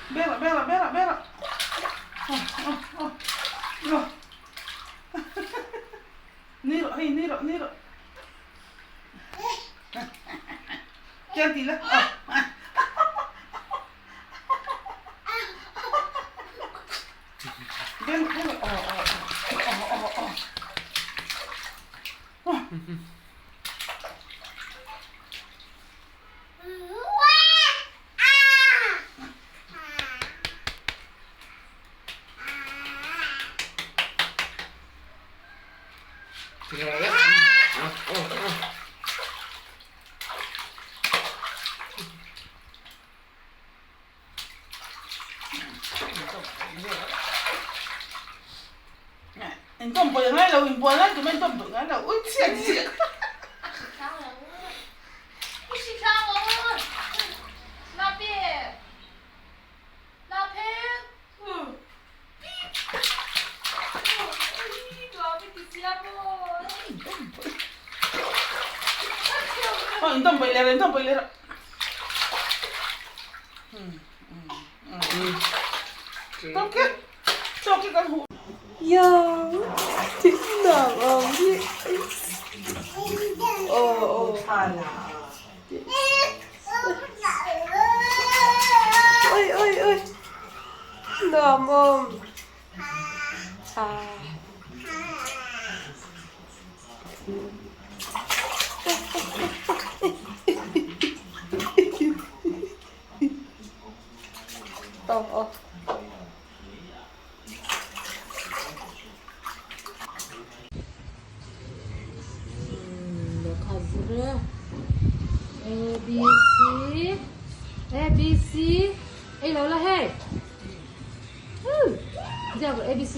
Bera, bera, bera, bera. Oh, oh, oh. Oh. Nui rawh hei, nui rawh, nui rawh. Kian ti la. Oh. Beng, beng. Oh, oh, oh. Oh, oh, oh. Oh. In tawm pawih ngai lo, in bual lai tum a in tawm pawih ngai lo, ui chhiat chhiat. Aw in tawm pawih leh rawh, in tawm pawih leh rawh. Lehkha zir A B C A B C ei lo la hei ziak rawh A B C.